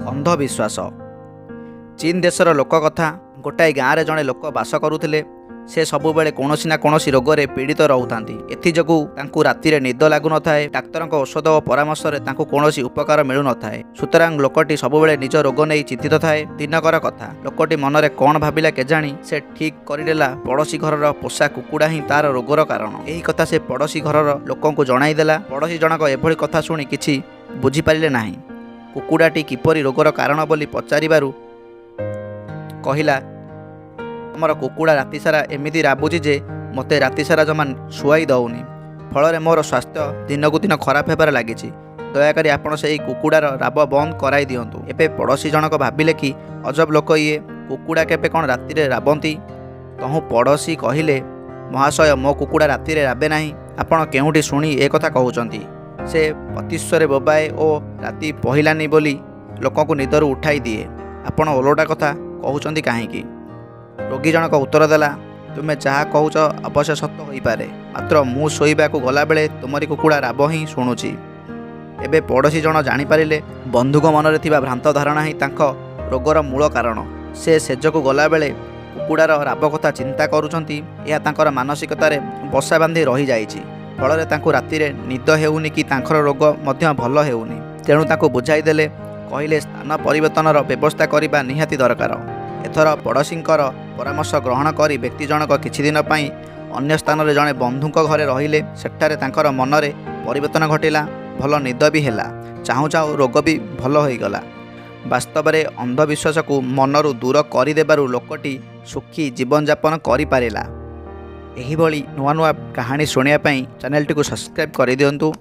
ଅନ୍ଧବିଶ୍ୱାସ। ଚୀନ ଦେଶର ଲୋକକଥା। ଗୋଟାଏ ଗାଁରେ ଜଣେ ଲୋକ ବାସ କରୁଥିଲେ। ସେ ସବୁବେଳେ କୌଣସି ନା କୌଣସି ରୋଗରେ ପୀଡ଼ିତ ରହୁଥାନ୍ତି। ଏଥିଯୋଗୁଁ ତାଙ୍କୁ ରାତିରେ ନିଦ ଲାଗୁନଥାଏ। ଡାକ୍ତରଙ୍କ ଔଷଧ ଓ ପରାମର୍ଶରେ ତାଙ୍କୁ କୌଣସି ଉପକାର ମିଳୁନଥାଏ। ସୁତରାଂ ଲୋକଟି ସବୁବେଳେ ନିଜ ରୋଗ ନେଇ ଚିନ୍ତିତ ଥାଏ। ଦିନକର କଥା। ଲୋକଟି ମନରେ କ'ଣ ଭାବିଲା କେଜାଣି, ସେ ଠିକ୍ କରିନେଲା ପଡ଼ୋଶୀ ଘରର ପୋଷା କୁକୁଡ଼ା ହିଁ ତାର ରୋଗର କାରଣ। ଏହି କଥା ସେ ପଡ଼ୋଶୀ ଘରର ଲୋକଙ୍କୁ ଜଣାଇଦେଲା। ପଡ଼ୋଶୀ ଜଣକ ଏଭଳି କଥା ଶୁଣି କିଛି ବୁଝିପାରିଲେ ନାହିଁ। କୁକୁଡ଼ାଟି କିପରି ରୋଗର କାରଣ ବୋଲି ପଚାରିବାରୁ କହିଲା, "ଆମର କୁକୁଡ଼ା ରାତିସାରା ଏମିତି ରାବୁଛି ଯେ ମୋତେ ରାତିସାରା ଜମା ଶୁଆଇ ଦେଉନି। ଫଳରେ ମୋର ସ୍ୱାସ୍ଥ୍ୟ ଦିନକୁ ଦିନ ଖରାପ ହେବାରେ ଲାଗିଛି। ଦୟାକରି ଆପଣ ସେହି କୁକୁଡ଼ାର ରାବ ବନ୍ଦ କରାଇ ଦିଅନ୍ତୁ।" ଏବେ ପଡ଼ୋଶୀ ଜଣକ ଭାବିଲେ କି ଅଜବ ଲୋକ ଇଏ! କୁକୁଡ଼ା କେବେ କ'ଣ ରାତିରେ ରାବନ୍ତି? ତହୁଁ ପଡ଼ୋଶୀ କହିଲେ, "ମହାଶୟ, ମୋ କୁକୁଡ଼ା ରାତିରେ ରାବେ ନାହିଁ। ଆପଣ କେଉଁଠି ଶୁଣି ଏ କଥା କହୁଛନ୍ତି? ସେ ଅତିସ୍ୱରେ ବୋବାଏ ଓ ରାତି ପହିଲାନି ବୋଲି ଲୋକଙ୍କୁ ନିଦରୁ ଉଠାଇ ଦିଏ। ଆପଣ ଓଲଟା କଥା କହୁଛନ୍ତି କାହିଁକି?" ରୋଗୀ ଜଣକ ଉତ୍ତର ଦେଲା, "ତୁମେ ଯାହା କହୁଛ ଅବଶ୍ୟ ସତ ହୋଇପାରେ, ମାତ୍ର ମୁଁ ଶୋଇବାକୁ ଗଲାବେଳେ ତୁମରି କୁକୁଡ଼ା ରାବ ହିଁ ଶୁଣୁଛି।" ଏବେ ପଡ଼ୋଶୀ ଜଣ ଜାଣିପାରିଲେ, ବନ୍ଧୁଙ୍କ ମନରେ ଥିବା ଭ୍ରାନ୍ତ ଧାରଣା ହିଁ ତାଙ୍କ ରୋଗର ମୂଳ କାରଣ। ସେ ଶେଯକୁ ଗଲାବେଳେ କୁକୁଡ଼ାର ରାବ କଥା ଚିନ୍ତା କରୁଛନ୍ତି। ଏହା ତାଙ୍କର ମାନସିକତାରେ ବସା ବାନ୍ଧି ରହିଯାଇଛି। ଫଳରେ ତାଙ୍କୁ ରାତିରେ ନିଦ ହେଉନି କି ତାଙ୍କର ରୋଗ ମଧ୍ୟ ଭଲ ହେଉନି। ତେଣୁ ତାଙ୍କୁ ବୁଝାଇଦେଲେ। କହିଲେ, ସ୍ଥାନ ପରିବର୍ତ୍ତନର ବ୍ୟବସ୍ଥା କରିବା ନିହାତି ଦରକାର। ଏଥର ପଡ଼ୋଶୀଙ୍କର ପରାମର୍ଶ ଗ୍ରହଣ କରି ବ୍ୟକ୍ତି ଜଣକ କିଛିଦିନ ପାଇଁ ଅନ୍ୟ ସ୍ଥାନରେ ଜଣେ ବନ୍ଧୁଙ୍କ ଘରେ ରହିଲେ। ସେଠାରେ ତାଙ୍କର ମନରେ ପରିବର୍ତ୍ତନ ଘଟିଲା, ଭଲ ନିଦ ବି ହେଲା। ଚାହୁଁ ଚାହୁଁ ରୋଗ ବି ଭଲ ହୋଇଗଲା। ବାସ୍ତବରେ ଅନ୍ଧବିଶ୍ୱାସକୁ ମନରୁ ଦୂର କରିଦେବାରୁ ଲୋକଟି ସୁଖୀ ଜୀବନଯାପନ କରିପାରିଲା। ଏହିଭଳି ନୂଆ ନୂଆ କାହାଣୀ ଶୁଣିବା ପାଇଁ ଚ୍ୟାନେଲଟିକୁ ସବସ୍କ୍ରାଇବ୍ କରିଦିଅନ୍ତୁ।